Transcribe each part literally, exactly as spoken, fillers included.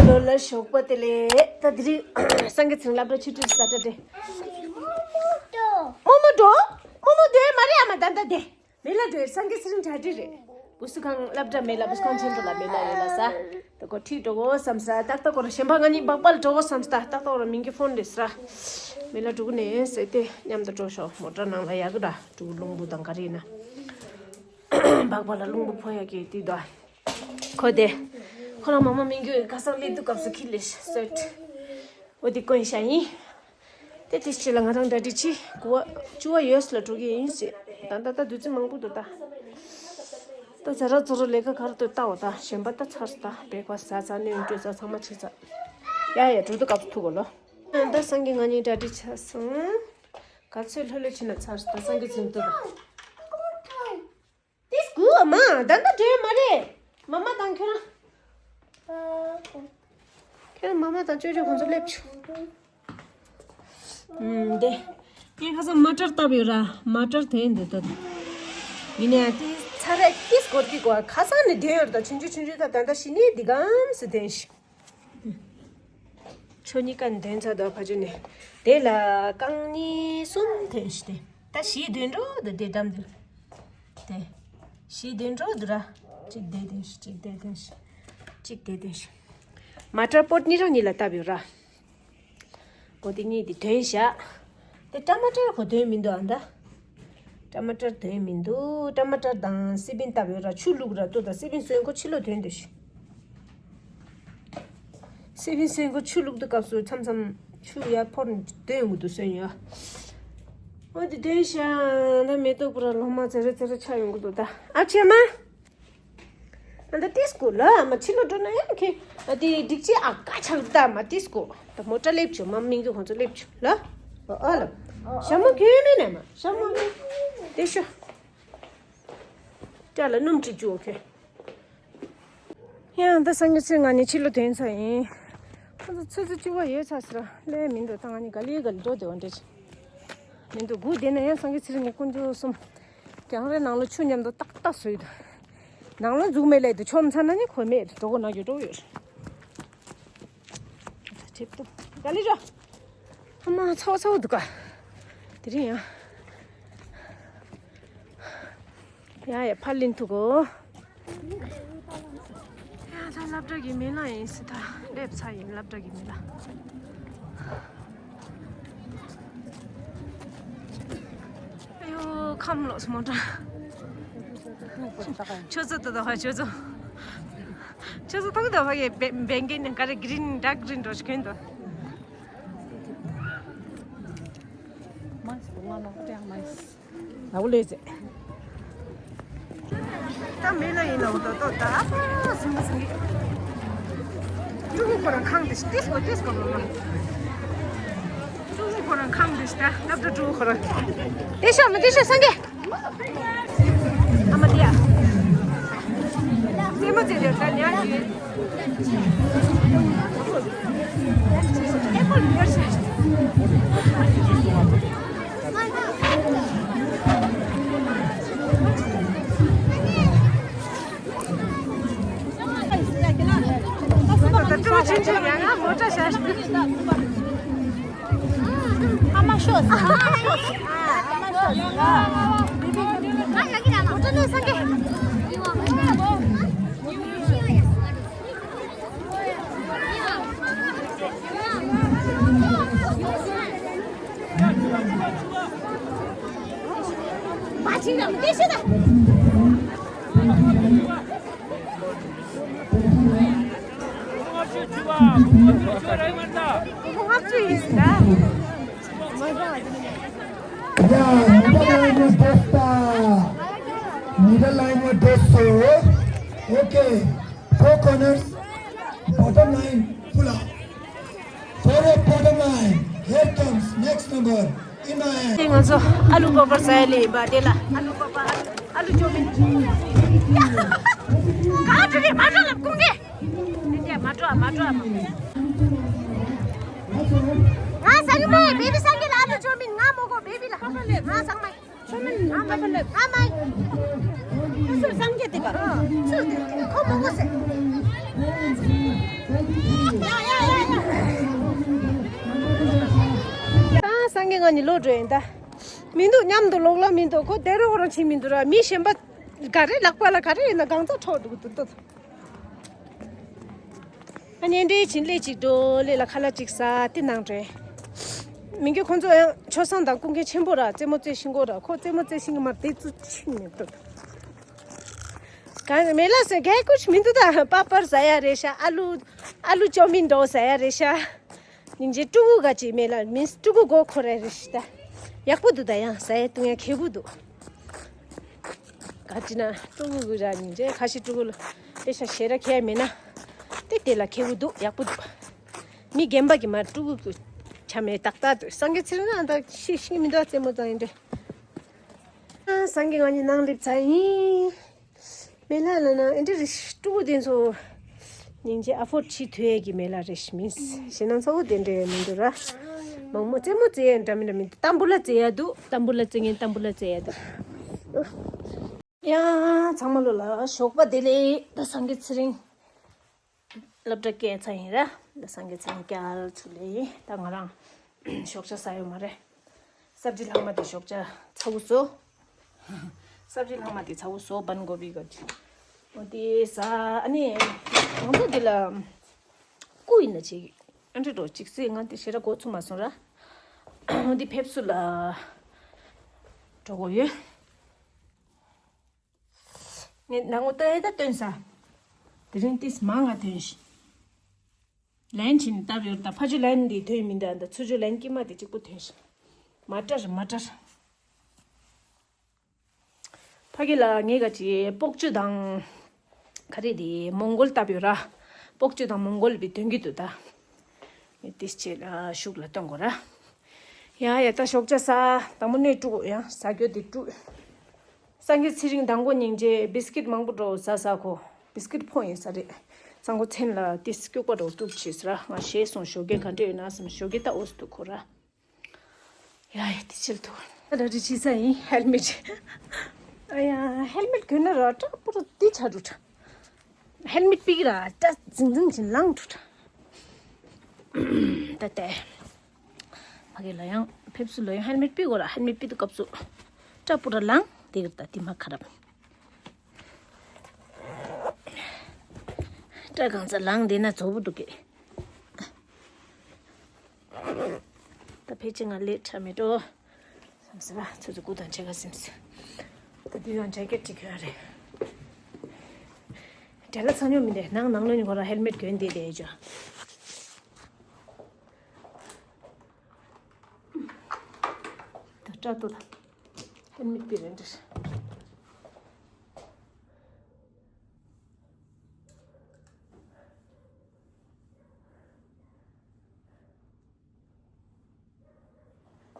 ལོ་ལ་ཞོགས་པ་དེ་ལས་ད་དེ་རིང་སངས་རྒྱས་ཚེ་རིང་སློབ་གྲྭ་ཆུ་ཁྲིར་ས་ཏྲ་ཏེ། རྨོ་མོ་འགྲོ། རྨོ་མོ་འགྲོ། མ་རེད། ཨ་མ་ད་ད་དེ། མེ་ལ་འགྲོ་སངས་རྒྱས་ཚེ་རིང་གྲ་སྒྲིག་རེད། བུ་སུ་ཁང་སློབ་གྲྭ་མེ་ལ་བུ་སུ་ཁང་ཆེན་པོ་ལ་མེ་ལ་ཡོད་ལ་ས། ད་གོ་ཁྲིད་འགྲོ་གོ་བསམ་ས་ཏག་ཏག་གོ་ར་གཞན་པ་ང་གཉིས་སྦག་སྦག་ལ་འགྲོ་གོ་བསམ་ས་ཏག་ཏག་གོ་ར་མིང་གི་ཕོན་རེད་ས། མེ་ལ་འགྲོ་གི་ནས་ཟེར་ཏེ་མཉམ་དུ་འགྲོ་ཤོག་མོ་ཊ་ནང་ལ་ཡག་གི་ར་འགྲོ་གི་རླུང་བུ་དང་ག་རེ་ཡིན་ན། སྦག་སྦག་ལ་རླུང་བུ་ཕོ་ཡག་གི་དུས་ད། ཁོ་དེ། ཁོ་རང་མ་མ་མིང་གི་ཁ་སང་སླེབས་དུས་སྐབས་སུ་ཁྱི་ལས་སོད། འོ་དེ་བསྐོན་བཞག་ཡིན། དེ་དེ་ཕྱི་ལ་ང་རང་འདྲ་འདྲི་ཆི་གུ་བ་བཅུ་བ་ཡོས་ལ་འགྲོ་གི་ཡིན་ཟེར། ད་ད་ད་དུས་ཚོད་མང་པོ་འདུག་ད། ད་ཛ་ར་ཛོ་ར་ལས་ཀ་ག་རུ་ཏོ་ལྟ་བ་ད་གཞན་པ་ད་ཚར་ད་བེག་པ་ཟ་ཚ་ནོན་སྤྲོད་ཚ་ཚང་མ་བྱེད་ཚ། ཡ་ཡ་འགྲོ་དུས་སྐབས་སུ་ཐུག་གོ་ལོ། ད་སངས་རྒྱས་ང་གཉིས་འདྲ་འདྲི་ཆ་སོང་། ག་ཚོད་ལྷོད་ལྷོད་ཕྱིན་ན་ཚར་ད་སངས་རྒྱས་ཚེ་རིང་ཏོ་ད། ཏིས་གུ་མ་ད་ལྟ་འགྲོ་ཡོད་མ་རེད། མ་མ་དང་ཁྱོད་རང་། ཁྱོད་རང་མ་མ་དང་ཅོ་ཅོ་ཁོང་ཚོ་སླེབས་བྱུང་། ཨུམ་དེ། ངས་ཁ་སང་མ་ཊར་བཏབ་ཡོད་ར་མ་ཊར་དེ་འདི་ལྟ། ཡིན་ནའི་ཏིས་ཚ་རེད་ཏིས་གོར་གི་གོ་ཁ་སང་ནས་དེ་ཡོད་ར་ད་ཆུང་ཆུང་ཆུང་ཆུང་ད་ད་ལྟ་ཤི་ནི་འདི་གམ་སི་དེན་ཤི། ཆོ་གཉིས་ཀ་འདོན་ཚར་དུ་ཕ་ཆོས་ནས་དེ་ལ་རྐང་གཉིས་གསུམ་དེ་ཞི་དེ་ད་བཞི་འདོན་འགྲོ་འདུག་དེ་འགྲམ་དེ་དེ་བཞི་འདོན་འགྲོ་འདུག་ར་གཅིག་དེ་དེ་ཞི་གཅིག་དེ་དེ་ཞི་གཅིག་དེ་དེ་ཞི་མ་ཊར་པོ་ཊི་གཉིས་རང་གཉིས་ལ་བཏབ་ཡོད་ར། འོ་དེ་གཉིས་དེ་འདོན་བཞག་དེ་ཊ་མ་ཊར་གོ་འདོན་མི་འདུག་ཨ་ད། ཊ་མ་ཊར་དོན་མི་འདུག་ཊ་མ་ཊར་དང་སི་པིན་བཏབ་ཡོད་ར་ཆུ་བླུགས་ར་ལྟོས་དང་སི་པིན་སོན་ཁོ་ཕྱི་ལོགས་དོན་འདུག་ཤི། སི་པིན་སོན་ཁོ་ཆུ་བླུགས་དུས་སྐབས་སུ་མཚམས་མཚམས་ཆུ་ཡར་ཕོར་དོན་དགོས་འདུག་སོན་ཡོད། འོ་དེ་དོན་ཤ་ད་མེ་ཏོག་པུ་ར་ལོ་མ་ཚེ་རེ་ཚེ་རེ་ཆགས་ཡོང་གི་འདུག་ད་ཨ་ཆེ་མ། ཨ་ད་ཏིས་གོ་ལ་ཨ་མ་ཕྱི་ལོགས་འགྲོ་ན་ཡང་ཁེ་ཨ་དེ་སྒྲིག་ཆས་ཨ་ཀ་ཆགས་ད་མ་ཏིས་གོ་ད་མོ་ཊ་སླེབས་བྱུང་མ་མིང་གི་ཁོང་ཚོ་སླེབས་བྱུང་ལ། ཨ་ལ་ཞྭ་མོ་གྱོན་མེད་ན་མ་ཞྭ་མོ་དེ་ཤོ་སྐྲ་ལ་སྣུམ་བྲིས་བཅུག་ཁེ། ཡང་ད་སང་ཉིན་ཚེ་ང་ནི་ཕྱི་ལོགས་དོན་ཚར་ཡིན། ཁོང་ཚོ་ཆུ་ཚོད་བཅུ་པ་ཡོད་ཚར་ཟེར་ལས་མི་འདུག་ད་ང་ནི་ག་ལེ་ག་ལེ་འགྲོ་བདེ་བ་འདྲ་ཅིག་མི་འདུག་སྒུག་བསྡད་ན་ཡང་སངས་རྒྱས་ཚེ་རིང་ངས་དཀོན་མཆོག་གསུམ། གྱང་རའི་ནང་ལ་ཆུ་མཉམ་དུ་ཏག་ཏག་བཟོས་འདུག་ནང་ལ་འཛུགས་མེད་ལས་འདུག་ཆོམ་ཚ་ན་ནི་གོ་མེད་འགྲོ་གོ་ན་རྒྱུ་འགྲོ་ཡོད། ཁྲིབ་ཏུ་ག་ལེ་རོ། ཨ་མ་ཚ་བོ་ཚ་བོ་འདུག་ག་དེ་རིང་ཡང་། ཡ་ཡ་ཕར་ལེན་ཐུག་གོ། ཡ་ད་སློབ་གྲྭ་གི་མི་ལ་ཡིན་སྲིད་ད་སླེབས་ཚར་ཡིན་སློབ་གྲྭ་གི་མི་ལ། ཨ་ཡོ་ཁམས་ལོག་སོང་མོ་ཊ། ཆུ་ཚོད་དུ་ད་ཧ་ཆུ་ཚོད། ཆུ་ཚོད་ཐོག་ཏུ་ཧ་གི་བེ་བེང་གི་ནས་ག་རེ་གི་རིན་ཌག་གི་རིན་འགྲོ་ཞིག་གོན་དུ། ལའུ་ལེ་ཟེ། ད་མེ་ལ་ཡིན་ལའུ་ཏོ་ཏོ་ད་ཨ་ཟིང་གི་ཟིང་གི། ཀྲུང་གོ་ཁོ་རང་ཁང་དེ་ཤི་ཏིས་གོ་ཏིས་གོ་ལོ་ལོ། ཀྲུང་གོ་ཁོ་རང་ཁང་དེ་ཤི་ད་སློབ་གྲྭ་ཀྲུང་གོ་ཁོ་རང་། དེ་ཤོ་མ་དེ་ཤོ་སངས་རྒྱས། ཨ་མ་དེ་ཡ། རྩེད་མོ་རྩེ་དེ་ད་ཉག་ཅིག་ཨ་མ་ཤོ། ཨ་མ་ཤོ། ཨ་མ་ཤོ། Yeah, middle line was best. Middle line was best. So, okay. Four corners, bottom line, pull up. Forward, bottom line. Here comes next number. In my hand. ང་ཚོ་ཨ་ལུ་པ་པར་ཟ་ཡ་ལེ་ཡིན་པ་དེ་ལ་ཨ་ལུ་པ་པ་ཨ་ལུ་ཅོ་མིན། ག་འགྲོ་གི་མ་འགྲོ་ལབ་ཀུང་གི། དེ་འདྲ་མ་འགྲོ་མ་འགྲོ་མ། ང་ཟ་གི་མེད་བེ་བི་སང་གི་ལ་ཨ་ལུ་ཅོ་མིན་ང་མོ་གོ་བེ་བི་ལ་ང་ཟ་མ། ཨ་མ། ཨ་མ། ཁོ་སུ་སངས་རྒྱས་དེ་པ། ཁོ་མོ་མོ་ཟེར། ང་གཉིས་ལོག་འགྲོ་ཡིན་ད། མི་འདུག་མཉམ་དུ་ལོག་ལ་མི་འདུག་ཁོ་དེ་རུ་རང་ཕྱིན་མི་འདུག་ར། མི་གཞན་པ་ག་རེ་ལག་པ་ལ་ག་རེ་ཡིན་ན་གང་ཚ་འཕྲོག་འདུག་འདུག་འདུག་ཨ་ནི་འདྲེ་ཕྱིན་ལས་ཅིག་འགྲོ་ལས་ལ་ཁ་ལག་ཅིག་ཟ་དེ་ནང་འགྲོ་ཡིན། མི་འགྱུར་ཁོང་ཚོ་ཡང་ཆོས་བཟང་དང་སྐུ་མཁན་ཆེན་པོ་ར་རྩེད་མོ་རྩེ་ཤིང་གོ་ར་ཁོ་རྩེད་མོ་རྩེ་ཤིང་གི་མར་དེ་ཚུ་ཕྱིན་མི་འདུག་གང་མེ་ལ་སེ་གའི་ཀུ་ཆི་མི་འདུག་ད་པ་པར་ཟ་ཡ་རེད་ཤ། ཨ་ལུ་ཨ་ལུ་ཅོ་མིན་འགྲོ་ཟ་ཡ་རེད་ཤ། སྙིང་རྗེ་ཕྲུ་གུ་ག་ཅིག་མེ་ལ་མིན་ཕྲུ་གུ་མགོ་འཁོར་རེ་རེ་ཤི་ད། ཡག་པོ་འདུག་ད་ཡང་ཟ་ཡ་བཏུང་ཡ་ཁེ་བུ་འདུག་ག་ཅི་ན་ཕྲུ་གུ་གུ་ར་སྙིང་རྗེ་ཁ་ཤི་ཕྲུ་གུ་ལ་དེ་ཤ་ཞེ་ར་ཁེ་མེད་ན་དེ་དེ་ལ་ཁེ་བུ་འདུག་ཡག་པོ་འདུག་མི་རྒན་པ་གི་མ་ཕྲུ་གུ་གུ་ཆ་མེད་ཏག་ཏག་འདུག་སངས་རྒྱས་ཚེ་རིང་ན་ད་ཤི་ཤི་མི་འདུག་རྩེད་མོ་ཙང་ཡིན་འདྲེ། སངས་རྒྱས་ང་གཉིས་ནང་སླེབས་ཚར་ཡིན། མེ་ལ་ལ་ན་ཨེ་འདྲ་རེ་ཕྲུ་གུ་དེ་ཚོ་སྙིང་རྗེ་ཨ་ཕོར་བྱེད་ཐུབ་ཡས་ཀྱི་མེ་ལ་རེ་མིན་ཞེ་ན་ཚ་བོ་དེ་འདྲ་མི་འདུག་ར། མང་མོ་རྩེད་མོ་རྩེ་ཡས་འདྲ་མི་འདྲ་མི་འདུག་ཏམ་བུ་ལ་རྩེ་ཡ་འདུག་ཏམ་བུ་ལ་རྩེ་ངན་ཏམ་བུ་ལ་རྩེ་ཡ་འདུག་ཡ་ཚང་མ་ལོ་ལ་ཞོགས་པ་བདེ་ལེགས། ད་སངས་རྒྱས་ཚེ་རིང་སློབ་གྲྭ་སྐྱེལ་ཚར་ཡིན་ར། ད་སངས་རྒྱས་ཚེ་རིང་སྐྱལ་ཚུལ་ལེ་ཡིན། ད་ང་རང་ཞོགས་ཇ་ཟ་ཡོད་མ་རེད། སབ་ཇི་ལྷག་མ་དེ་ཞོགས་ཇ་ཚ་བོ་བཟོ། སབ་ཇི་ལྷག་མ་དེ་ཚ་བོ་བཟོ་བན་གོ་བི་ག་ཅི། འོ་དེ་ཟ་ཨ་ནི་ང་ཚོ་དེ་ལ་སྐུ་ཡིན་ན་ཅིག་ཨ་འདྲ་འགྲོ་ཅིག་སྲིད་ང་དེ་ཞེ་དྲག་གོ་ཚུགས་མ་སོང་ར། འོ་དེ་ཕེབས་བསུ་ལ་འགྲོ་དགོས་ཡོད། ངས་ནང་ངོ་ལྟ་ཡས་ད་སྟོན་ས། དེ་རིང་ཏིས་མང་ང་ཐོན་ཤི། ལན་ཕྱིན་སྟབས་ཡོད་ད་ཕ་ཆུ་ལན་འདི་ཐོན་མི་འདའ་ད་ཚུ་ཆུ་ལན་ཀྱི་མ་དེ་གཅིག་པུ་ཐོན་ཤི། མ་ཏྲར་མ་ཏྲར། ཕ་གི་ལ་ངས་ག་ཅི་སྤོག་ཆུ་དང་། ག་རེ་དེ་མོང་གོལ་བཏབ་ཡོད་ར། སྤོག་ཆུ་དང་མོང་གོལ་བི་དོན་གི་འདུག་ད། ངས་ཏིས་ཆེ་ལ་ཤུགས་ལ་སྟོན་དགོས་ར། ཡ་ཡ་ད་ཞོགས་ཇ་ཟ། དང་པོ་སྣོད་དཀྲུག་ཡང་ཟ་རྒྱུ་དེ་དཀྲུག་སངས་རྒྱས་ཚེ་རིང་དང་པོ་སྙིང་རྗེ་བིས་ཀིད་མང་པོ་འགྲོ་ཟ་ཟ་ཁོ། བིས་ཀིད་ཕོ་ཡིན་ས་རེད། གཙང་པོ་མཚན་ལ་ཏིས་སྐྱུག་པ་འགྲོ་དཀྲུག་བྱས་ས་ར་ང་ཞེད་སོང་ཞོགས་ཀས་ག་འདྲ་ཡོད་ན་བསམ་ཞོགས་ཀས་ད་འོ་སི་འདུག་ཁོ་ར། ཡ་ཡ་དེ་ཕྱིར་འདུག་ད་ར་རི་ཅི་ས་ཡིན་ཧེལ་མེད། ཨ་ཡ་ཧེལ་མེད་གོན་ན་ར་ཏྲ་པུ་ར་དེ་ཆ་རུ་ཏྲ། ཧེལ་མེད་པིག་ར་ཏྲ་ཛིང་ཛིང་ཅིན་ལང་ཏུ་ཏྲ། ད་ཏེ། ཕ་གི་ལ་ཡང་ཕེབས་བསུ་ལ་ཡང་ཧེལ་མེད་པིག་གོ་ར་ཧེལ་མེད་པིག་དུ་སྐབས་སུ། ཏྲ་པུ་ར་ལང་དེ་གི་ད་དེ་མ་ཁ་རབ། ཏྲ་གང་ཚ་ལང་དེ་ན་ཚོ་བུ་འདུག་གི། ད་ཕལ་ཆེར་ང་ལས་ཁྲ་མེད་འགྲོ། བསམ་སྲིད་པ་ཚོ་ཚོ་སྐུ་དང་ཆེ་ག་སེམས་སྲིད། ད་དུས་ཡང་ཇེ་ཀེ་ཊི་གྱོན་རེད། དྲེ་ལ་ཚ་ཉོ་མི་འདེ་ནང་ནང་ལོན་གོ་ར་ཧེལ་མེད་གྱོན་དེ་དེ་ཇོ། ད་སྐྲ་ཏོ་ད་ཧེལ་མེད་པི་རེད་འདྲ།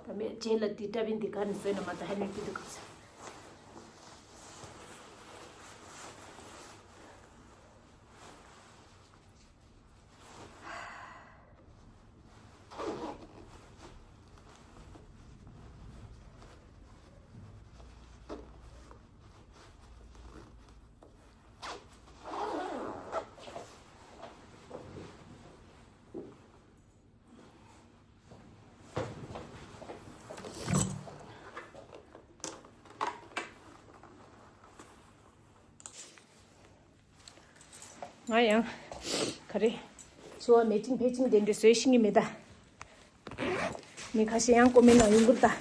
བ་མེད་རྗེས་ལ་འདི་ཏྲ་བིན་འདི་ག་ནས་བཟོས་ན་མ་ད་ཧེ་མེད་ཀི་འདུག་ག་ཟེར། ང་ཡང་ག་རེ། ཆུ་བ་མེ་ཅིང་ཕེ་ཅིང་དེ་འདྲ་བཟོས་ཤེས་ཀྱི་མེད་ད། མི་ཁ་ཤས་ཡང་ཀོ་མེན་ནང་ཡོང་གི་རེད་ད།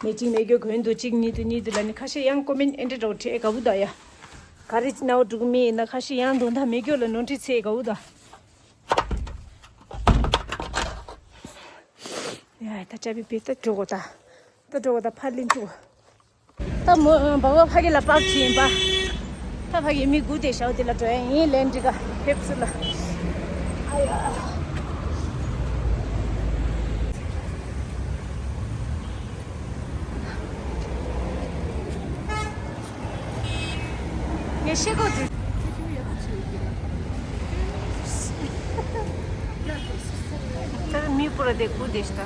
མེ་ཅིང་མེ་སྒྱོ་གོན་དུ་གཅིག་གཉིས་དུ་གཉིས་དུ་ལ་ནི་ཁ་ཤས་ཡང་ཀོ་མེན་ཨེ་འདྲ་འདྲ་བོ་བྲིས་དགའ་བོ་ད་ཡ། ག་རེ་ཅི་ན་བ་འགྲུག་མི་ཡིན་ན་ཁ་ཤས་ཡང་དོན་དག་མེ་སྒྱོ་ལ་ནོར་འཁྲུལ་ཚེ་དགའ་བོ་ད། ཡ་ད་ཅ་བི་བི་ད་འགྲོ་གོ་ད། ད་འགྲོ་གོ་ད་ཕ་ལིན་ཅུ། ད་མོ་བ་བ་ཕ་གི་ལ་པག་ཅི་ཡིན་པ། ད་ཕ་གི་མི་དགུ་དེ་ཤའོ་དེ་ལ་འགྲོ་ཡ་ཡིན་ལན་འདྲི་ག་ཕེབས་སུ་ལ། ཨ་ཡ། ངས་ཤེས་གོ་དུས། ད་མི་པུ་ར་དེ་དགུ་དེ་ཤ་ད།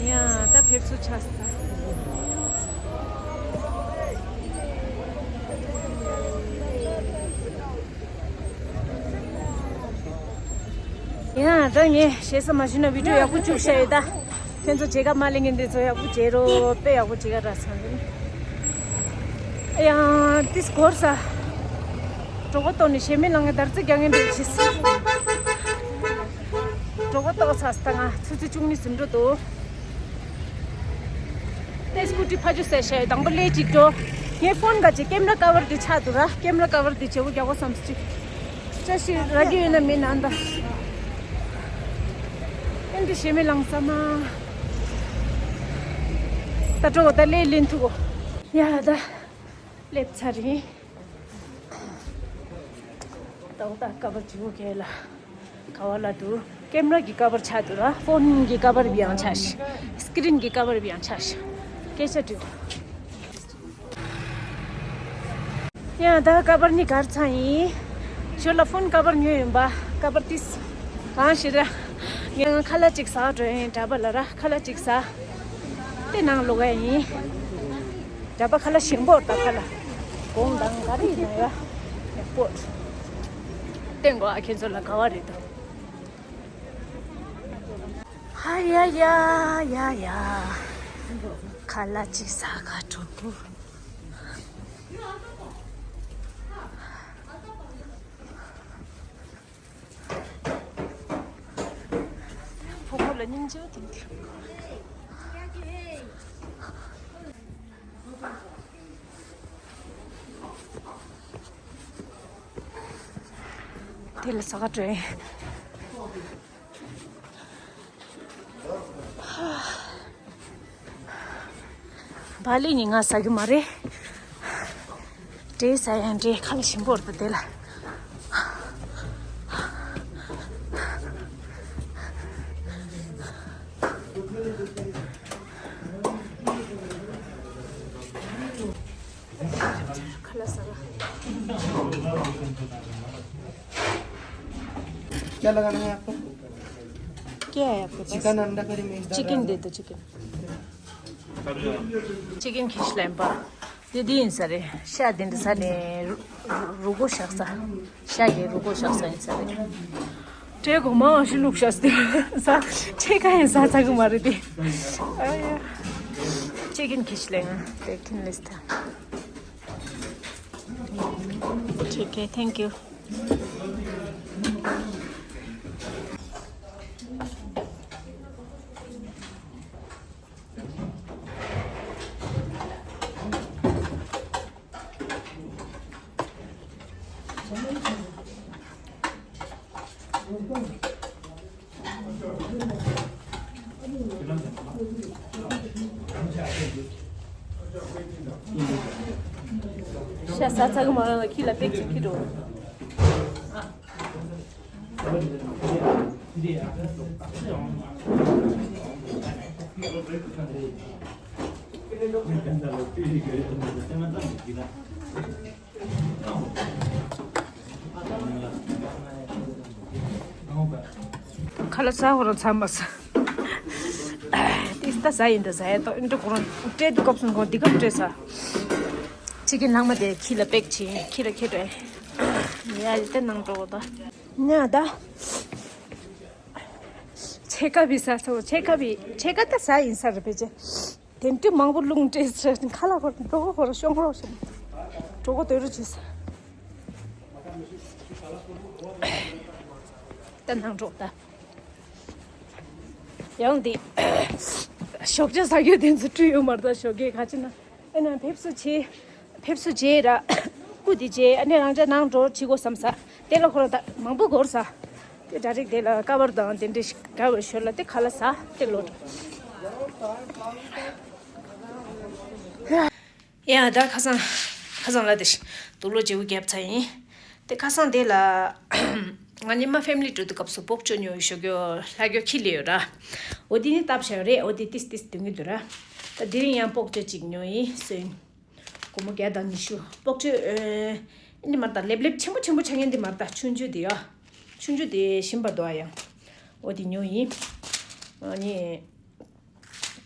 ཡ། ད་ཕེབས་བསུ་ཆགས་སོང་། ཡ། ད་ངས་ཞེ་ས་མ་ཞུས་ན་བི་ཌིའོ་ཡག་པོ་བཅུག་བཞག་ཡོད་ད། ཁྱེད་ཚོ་མཇལ་ཁ་མ་ལེན་མཁན་དེ་ཚོ་ཡག་པོ་མཇལ་རོགས། དཔེ་ཡག་པོ་མཇལ་ཁ་རག་སོང་། ཡ། ཏིས་གོར་ས། གྲོད་ཁོག་ལྟོགས་ནས་ཞེ་མེད་ལངས་ངེ་དར་རྩི་རྒྱག་ངེ་འདུག་ཅི་སོ། གྲོད་ཁོག་ལྟོགས་ཚར་སོང་། ང་ཆུ་ཚོད་བཅུ་གཉིས་ཟིན་འགྲོ་འདུག། ཏེ་སྐུ་ཊི་ཕ་ཇོ་ཟེར་ཤག་ཡོད། དང་པོ་ལས་གཅིག་འགྲོ། ངའི་ཕོན་ག་ཅིག་ཀེམ་ར་ཀ་བར་དེ་ཆག་འདུག་ར། ཀེམ་ར་ཀ་བར་དེ་བརྗེ་པོ་རྒྱག་དགོས་བསམ་སོང་། ཅི་ཅི་ཞིག་རག་གི་ཡོད་ན་མེད་ན་ད། ཨེ་འདྲ་ཞེ་མེད་ལངས་ས་མ། ད་འགྲོ་ད་ལས་ལེན་ཐུབ་གོ། ཡ་ད། སླེབས་ཚར་ཡིན། ཏག་ཏག་ཀ་བར་བརྗེ་པོ་གས་ལ། ག་བ་ལ་འདུག། ཀེམ་ར་གི་ཀ་བར་ཆག་འདུག་ར། ཕོན་གི་ཀ་བར་བི་ཡང་ཆག་ཤག། སི་ཀི་རིན་གི་ཀ་བར་བི་ཡང་ཆག་ཤག། སྐད་ཆ་དྲིས། ཡང་ད་ཀ་བར་ནི་གར་ཚང་ཡིན། ཞོར་ལ་ཕོན་ཀ་བར་ཉོས་ཡིན་པ། ཀ་བར་ཏིས། གང་ཞིག་ར། ངས་ཁ་ལག་ཅིག་ཟ་འགྲོ་ཡིན། གྲྭ་པ་ལ་ར་ཁ་ལག་ཅིག་ཟ། དེ་ནང་ལོག་ཡ་ཡིན། གྲྭ་པ་ཁ་ལག་ཞིམ་པོ་ད་ཁ་ལག་གོང་དང་ག་རེ་ཡིན་ན་ཡ་ཡག་པོ། སྟོན་གོ་ཨ་ཁྱེད་ཚོ་ལ་ག་བ་རེད་དོ། ཧ་ཡ་ཡ་ཡ་ཡ། ཁ་ལག་ཅིག་ཟ་ག་འགྲོ་གོ། ཕོ་མོ་ལ་སྙིང་རྗེ་བ་དེ་འདི། དེ་ལ་ཟ་ག་འགྲོ་ཡིན། བག་ལེབ་ནི་ང་ཟ་རྒྱུ་མ་རེད། འབྲས་ཟ་ཡང་འབྲས་ཁ་ལག་ཞིམ་པོ་རེད་དེ་ལ། ཁ་ལག་ཟ་ག क्या लगाना है आपको? क्या है आपके पास? चिकन अंडा करी मिक्स दाल। चिकन दे दो, चिकन। चिकन खींच लें बा। दीदी इन सारे शायद इन सारे रुको शख्सा। ཤ་གི་རུ་ཀོ་ཤ་ཟ་ཡིན་ས་རེད། ཏྲེ་གོ་མ་ཤི་ལུག་ཤ་སྟེ་ས་ཁྲེ་ཁ་ཡིན་ས་ཚ་གི་མ་རེད་དེ། ཨ་ཡ། ཅི་གིན་ཁིས་ལེང་དེ་ཁིན་ལིས་ཐ། Okay, thank you. ཤ་ཟ་ཚ་གི་མ་རང་ལ་ཁྱི་ལ་པེག་ཅིག་ཁྱི་འགྲོ། ཁ་ལག་ཟ་ཧོ་རང་ཚ་མ་ཟ། ཏིས་ཏ་ཟ་ཡིན་ད་ཟ་ཡ་ཏོ་ཨིན་ཏོ་ཁོ་རང་སྤྲད་དུ་སྐབས་སུ་ཁོ་འདི་སྐབས་སྤྲད་ས། ཅི་གི་ནང་མ་དེ་ཁྱི་ལ་པེག་ཆེ་ཁྱི་ལ་ཁྱི་སྤྲད། ཡ་ཡི་ཏེ་ནང་འགྲོ་ད། ཉ་ད། ཆེ་ཀ་བི་ས་ཚོ་ཆེ་ཀ་བི་ཆེ་ཀ་ཏ་ཟ་ཡིན་ས་རེད་པེ་ཅེ། དེ་འདྲ་མང་པོ་རླུང་སྤྲད་ཟེར་ཁ་ལག་ཧོར་འགྲོ་གོ་ཧོར་ཤོང་ཧོར་ཤོང་། འགྲོ་གོ་དོད་རུ་བྱེད་ས། ད་ནང་འགྲོ་ད། ཡང་འདི། ཞོགས་ཇ་ཟ་རྒྱུ་དེ་ཚོ་བཀྲུས་ཡོད་མ་རེད་ད་ཞོགས་ཀས་ག་ཅི་ན། ཨེ་ན་ཕེབས་བསུ་བྱེད། ཕེབས་བསུ་བྱེད་ར། སྐུ་དེ་བྱེད་ཨ་ནི་རང་ཅག་ནང་འགྲོ་བྱེད་དགོས་བསམ་ས། དེ་ལ་ཁོ་རང་ད་མང་པོ་འགོར་ས། དེ་ད་རིག་དེ་ལ་ཀ་བར་དང་དེ་འདྲ་ཞིག་ག་བར་ཞོར་ལ་དེ་ཁ་ལ་ས་དེ་ལོ་འགྲོ། ཡ་ད་ཁ་སང་ཁ་སང་ལ་དེ་དུག་ལོ་བརྗེ་བོ་བརྒྱབ་ཚར་ཡིན། དེ་ཁ་སང་དེ་ལ་ང་ཉི་མ་ཕེ་མི་ལི་ཊུར་དུ་སྐབས་སུ་སྤོག་ཅོ་ཉོ་ཞོ་གྱོ་ལྷ་གྱོ་ཁྱི་ལེ་ཡོད་ར། འོ་དེ་ནི་བཏབ་བྱ་ཡོད་རེད། འོ་དེ་ཏིས་ཏིས་དུང་གི་འདུག་ར། ད་དེ་རིང་ཡང་སྤོག་ཅོ་གཅིག་ཉོ་ཡིན་སོན། སྒོར་མོ་བརྒྱ་དང་ཉི་ཤུ་སྤོག་ཅོ། ཨེ་ནི་མར་ད་ལེབ་ལེབ་ཆེན་པོ་ཆེན་པོ་ཆ་ངན་དེ་མར་ད་ཆུང་ཆུང་དེ་ཡ། ཆུང་ཆུང་དེ་ཞིམ་པ་འདུག་ཨ་ཡང་། འོ་དེ་ཉོ་ཡིན། ཨ་ནི།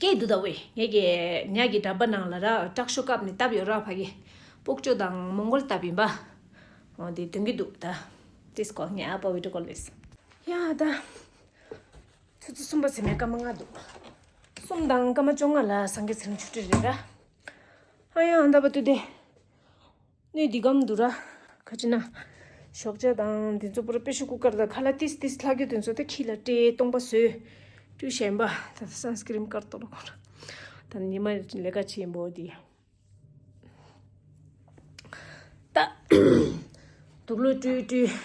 སྐད་འདུག་ད་ཝེ་ངེད་ཀྱི་ཉ་གི་འདྲ་པ་ནང་ལ་ར་དྲག་ཤོས་བཀབ་ནས་བཏབ་ཡོད་ར་ཕ་གི། སྤོག་ཅོ་དང་མོང་གོལ་བཏབ་ཡིན་པ། འོ་དེ་དོན་གི་འདུག་ད། ཏིས་ཀོ་ངས་ཨ་པ་ཝི་ཏྲ་ཀོལ་ལེས། ཡ་ད། ཆུ་ཚོད་གསུམ་པ་ཟེར་མའི་སྐར་མ་ལྔ་འདུག་གསུམ་དང་སྐར་མ་བཅོ་ལྔ་ལ་སངས་རྒྱས་ཚེ་རིང་ཆུ་ཁྲིད་རེད་ར། ཨ་ཡ་ཨ་ད་པ་ཏུ་དེ། གནས་འདི་གམ་འདུག་ར། ག་ཅི་ན། ཞོགས་ཇ་དང་དེ་ཚོ་པུ་ར་པེ་ཤུ་ཀུ་ཀར་དང་ཁ་ལག་ཏིས་ཏིས་ལྷག་རྒྱུ་དེ་ཚོ་དེ་ཁྱི་ལ་སྤྲད་སྟོང་པ་བཟོས། བཀྲུས་བཞེས་པ་ད་ལྟ་སན་སི་ཀི་རིན་དཀར་ཏོག་ལོག་ཁོ་ར། ད་ཉི་མ་ལས་ཀ་ཆེན་པོ་དེ། ད། དུག་ལོག་བཀྲུས་བཀྲུས།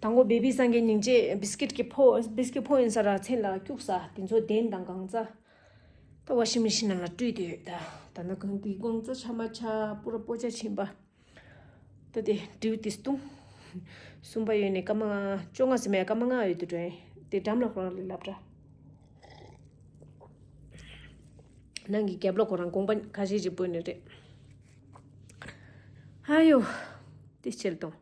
དང་པོ་བེ་བི་སངས་རྒྱས་སྙིང་རྗེ་བིས་ཀིཊ་གི་ཕོ་བིས་ཀིཊ་ཕོ་ཡིན་ས་ར་མཚན་ལ་སྐྱུག་ས་དེ་ཚོ་གདན་དང་གང་ཚ། ད་ཝ་ཤིང་མེ་ཤིན་ནང་ལ་བཀྲུས་ཏེ་ཡོད་ད། ད་ནི་གང་དེའི་གོང་ཚ་ཆ་མ་ཆ་པུ་ར་པོ་ཆ་ཕྱིན་པ། ད་དེ་དྲིའུ་དེ་སྟོང་། གསུམ་པ་ཡོད་ནས་སྐར་མ་ལྔ་བཅོ་ལྔ་ཟིན་མེད་སྐར་མ་ལྔ་ཡོད་དུ་འགྲོ་ཡིན། དེ་འགྲམ་ལ་ཁོ་རང་ལ་ལབ་འདྲ། ནང་གི་རྒྱབ་ལོགས་ཁོ་རང་དགོངས་པ་ཁ་ཤས་ཅིག་སྤོས་ནས་རེད། ཨ་ཡོ། དེ་ཕྱིར་གཏོང་།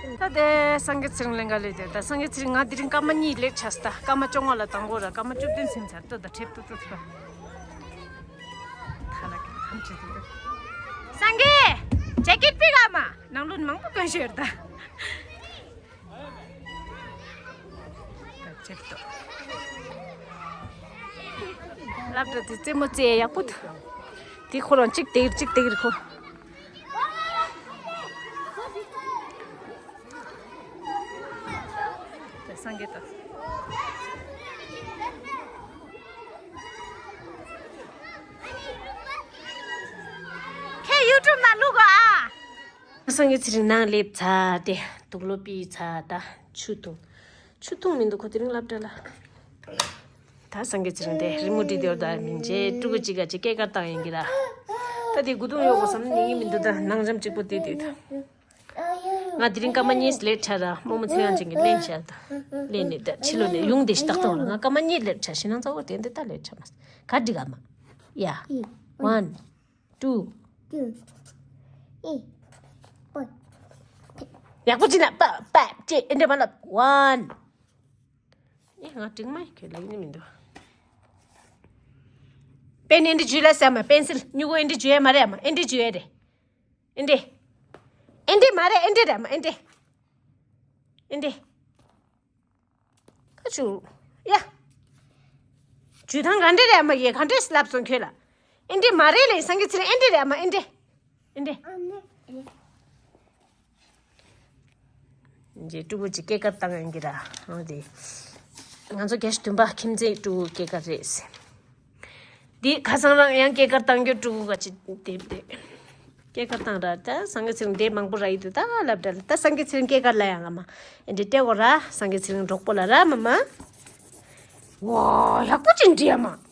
ད་དེ་སངས་རྒྱས་ཚེ་རིང་ལེན་ག་ལས་དེ་ད་སངས་རྒྱས་ཚེ་རིང་ང་དེ་རིང་སྐར་མ་གཉིས་ལེགས་ཆགས་ད་སྐར་མ་བཅོ་ལྔ་ལ་དང་པོ་ར་སྐར་མ་བཅུ་བདུན་ཟིན་ཚར་ཏོ་ད་ཁྲེབ་ཏོ་ཏོ་ཏོ། ད་ལ་ཁམ་ཆེ་ཏོ་ཏོ། སངས་རྒྱས། ཇེ་ཀེད་པི་ག་མ་ནང་ལོན་མང་པོ་གོན་ཤེར་ད། ད་ཁྲེབ་ཏོ། སློབ་གྲྭ་དེ་རྩེད་མོ་རྩེ་ཡག་པོ་འདུག་དེ་ཁོ་རང་གཅིག་དེ་གཅིག་དེ་རེད་ཁོ། དེ་སངས་རྒྱས་དང་ཁྱེད་ཡུ་ཊུབ་ནང་བླུག་གོ་ཨ། སངས་རྒྱས་ཚེ་རིང་ནང་སླེབས་ཚར་ཏེ་དུག་ལོག་ཕྱིས་ཚར་ད་ཆུ་འཐུང་། ཆུ་འཐུང་མི་འདུག་ཁོ་དེ་རིང་སློབ་གྲྭ་ལ། ད་སངས་རྒྱས་ཚེ་རིང་དེ་རི་མོ་བྲིས་ཏེ་ཡོད་ད་མིན་རྗེས་ཕྲུ་གུ་གཅིག་ག་ཅིག་སྐྱེས་སྐར་བཏང་ཡིན་གྱི་ད། ད་དེ་དགུ་འཐུང་ཡོད་གོ་བསམ་ནི་ཡིན་མི་འདུག་ད་ནང་འཇམ་གཅིག་པོ་དེ་དེ་ད། ང་དེ་རིང་སྐར་མ་གཉིས་ལེ་ཊ་ར་རྨོ་མོ་ཚེ་དབང་ཅན་གྱིས་ལེན་བྱས་ད། ལེན་ནས་ད་ཕྱི་ལོགས་ནས་ཡོང་དེ་ཞིག་ཏག་ཏག་ལ་ང་སྐར་མ་གཉིས་ལེ་ཊ་ཤི་ན་ཚ་བོ་དེ་འདི་ད་ལེ་ཊ་མ་ག་འགྲིག་ག་མ། ཡ། One, two. ཡག་པོ་ཅི་ན་པ་པ་ཅེ་ཨེ་འདྲ་མ་ལབ། One. ཨེ་ང་དྲིང་མ་ཁྱོད་ལ་ཡིན་ནི་མི་འདུག་པེན་ཨེ་འདྲ་འཇུས་ལ་ཟེར་མ་པེན་སིལ་སྨྱུ་གུ་ཨེ་འདྲ་འཇུས་ཡ་མ་རེད་མ་ཨེ་འདྲ་འཇུས་ཡ་རེད། ཨེ་འདྲ། ཨེ་འདྲ་མ་རེད་ཨེ་འདྲ་རེད་མ་ཨེ་འདྲ། ཨེ་འདྲ། ཁ་ཆུ། ཡ། ཇུས་ཐང་ག་འདྲ་རེད་མ་ཡེ་ག་འདྲ་ལབ་སོང་ཁྱོད་ལ། ཨེ་འདྲ་མ་རེད་ལེ་སངས་རྒྱས་ཚེ་རིང་ཨེ་འདྲ་རེད་མ་ཨེ་འདྲ། ཨེ་འདྲ། རྗེས་ཕྲུ་གུ་གཅིག་སྐྱེས་སྐར་བཏང་ཡོང་གི་ར། འོ་དེ། ང་ཚོ་བརྒྱད་ཅུ་བདུན་པ་ཁྱིམ་མཚེས་ཕྲུ་གུ་སྐྱེས་སྐར་རེད། འདི་ཁ་སང་རང་ཡང་སྐྱེས་སྐར་བཏང་རྒྱུ་ཕྲུ་གུ་ག་ཅིག་དེབ་དེ། སྐྱེས་སྐར་བཏང་ར་ད་སངས་རྒྱས་ཚེ་རིང་དེབ་མང་པོ་ར་ཡི་དུ་ད་ལབ་འདྲ་ལ་ད་སངས་རྒྱས་ཚེ་རིང་སྐྱེས་སྐར་ལ་ཡང་ང་མ། ཨེ་འདྲ་སྤྲད་གོ་ར་སངས་རྒྱས་ཚེ་རིང་གྲོགས་པོ་ལ་ར་མ་མ། ཝ་ཡག་པོ་ཅིག་འདྲི་ཡ་མ།